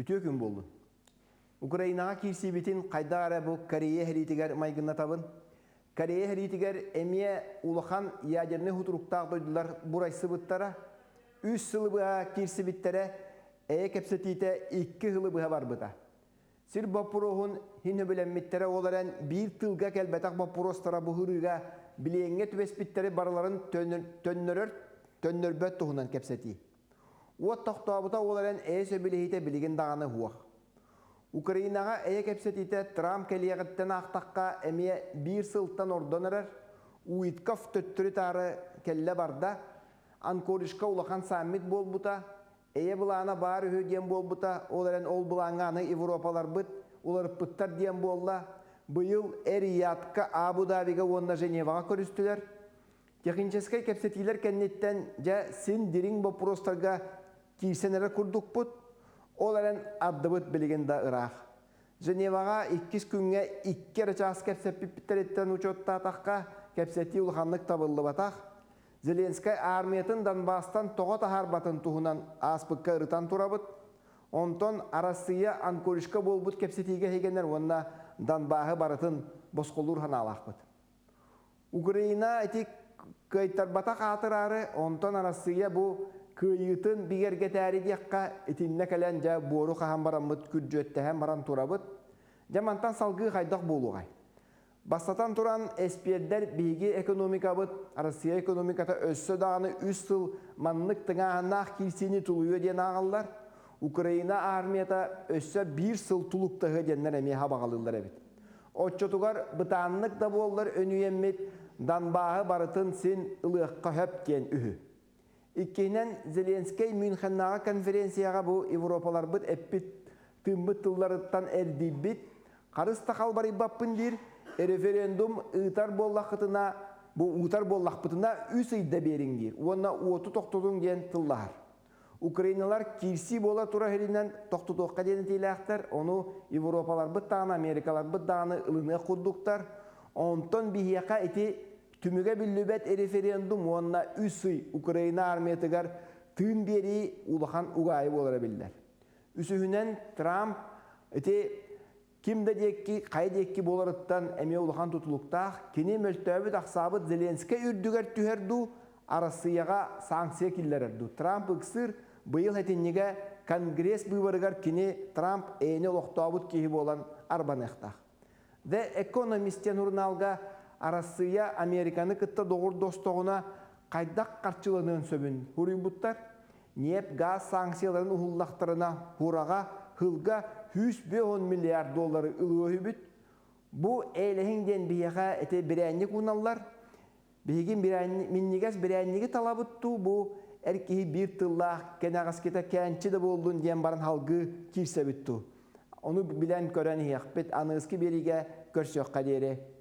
Үтүө күн буоллун. Украинаҕа киирсиибитин хайдах эрэ бу Корея сэриитигэр майгыннатабын. Корея сэриитигэр эмиэ улахан ядернай хутуруктаах дойдулар бурайсыбыттара. Үс сылы быһа киирсибиттэрэ, эйэ кэпсэтиитэ икки сылы быһа барбыта. Сир боппуруоһун иһин сөбүлэммиттэрэ ол эрэн биир тылга кэлбэтэх боппуруостара бу сырыыга билиэҥҥэ түбэспиттэри барыларын төннөрөр төннөрбөт туһунан кэпсэтии. Уот тохтообута ол эрэн эйэ сөбүлэһиитэ билигин даҕаны суох. Украинаҕа эйэ кэпсэтиитэ Трамп кэлиэҕиттэн аахтахха эмиэ биир сылтан ордон эрэр. Уитков төттөрү-таары кэллэ-барда. Анкоришка улахан саммит буолбута. Эйэ былаана баар үһү диэн буолбута, ол эрэн ол былааҥҥа аны Европаларбыт уларыппыттар диэн буолла. Быйыл Эр-Риядка, Абу-Дабига уонна Женеваҕа көрүстүлэр. Техническэй кэпсэтиилэр кэнниттэн дьэ син дириҥ боппуруостарга киирсэн эрэр курдукпут. Ол эрэн ардыбыт билигин да ыраах. Женеваҕа иккис күҥҥэ икки эрэ чаас кэпсэппиппиттэриттэн учуоттаатахха, кэпсэтии улаханнык табыллыбатах. Зеленскэй аармыйатын Донбасстан тоҕо таһаарбатын туһунан ааспыкка ырытан турабыт. Онтон Арассыыйа Анкоришка буолбут кэпсэтиигэ иһигэнэр уонна Донбаһы барытын босхолуур санаалаахпыт. Украина ити кыайтарбатах аатыраары, онтон Арассыыйа бу кыайыытын бигэргэтээри диэххэ, итиннэ кэлэн дьэ буору хаһан бараммыт күрдьүөттэһэн баран турабыт. Дьэ мантан салгыы хайдах буолуоҕай? Бастатан туран, эспиэрдэр биһиги экономикабыт, Россия экономиката өссө даҕаны үс сыл маннык тыҥааһыннаах киирсиини тулуйуо диэн ааҕаллар. Украина армията өссө биир сыл тулуктаһыа диэннэр эмиэ хабаҕалыыллар эбит. Оччотугар бытааннык да буоллар өнүйэммит Донбаһы барытын син ылыахха сөп диэн үһү. Иккиһинэн, Зеленскэй Мюнхеннааҕы конференцияҕа бу европаларбыт эппит тыыммыт тылларыттан эрдийбит, харыс да халбарыйбаппын диир, референдум ыытар буоллаххытына, бу ыытар буоллахпытына үс ыйда биэриҥ диир уонна уоту тохтотуҥ диэн тыллаһар. Украиналар киирсии буола турар сиринэн тохтотуохха диэн этиилээхтэр, ону европаларбыт даҕаны, америкаларбыт даҕаны ылыныах курдуктар. Онтон биһиэхэ ити Түмүгэ биллибэт референдум уонна үс ый Украина армиятыгар тыын биэрии улахан угаайы буолара биллэр. Үсүһүнэн, Трамп ити ким да диэки, хайа диэки буоларыттан эмиэ улахан тутулуктаах. Кини мөлтөөбүт-ахсаабыт Зеленскэй үрдүгэр түһэр дуу, Арассыыйаҕа санкция киллэрэр дуу. Трамп ыксыыр, быйыл сэтинньигэ Конгресс быыбарыгар кини Трамп эйэни олохтообут киһи буолан арбаныахтаах. The Economist диэн сурунаалга Арассыыйа Американы кытта доҕордостоҕуна хайдах харчыланыан сөбүн суруйбуттар. Ньиэп-гаас санкцияларын уһуллахтарына Хураҕа сылга 150 миллиард доллары ылыа үһүбүт. Бу эйэлэһиҥ диэн биһиэхэ ити бирээнньик ууналлар. Биһиги минньигэс бирээнньиги талабыт дуу, бу эр киһи биир тыллаах кэнэҕэскитэ кээнчи да буоллун диэн баран салгыы киирсэбит дуу. Ону билэн көрөн иһиэхпит, аныгыскы биэриигэ көрсүөххэ диэри.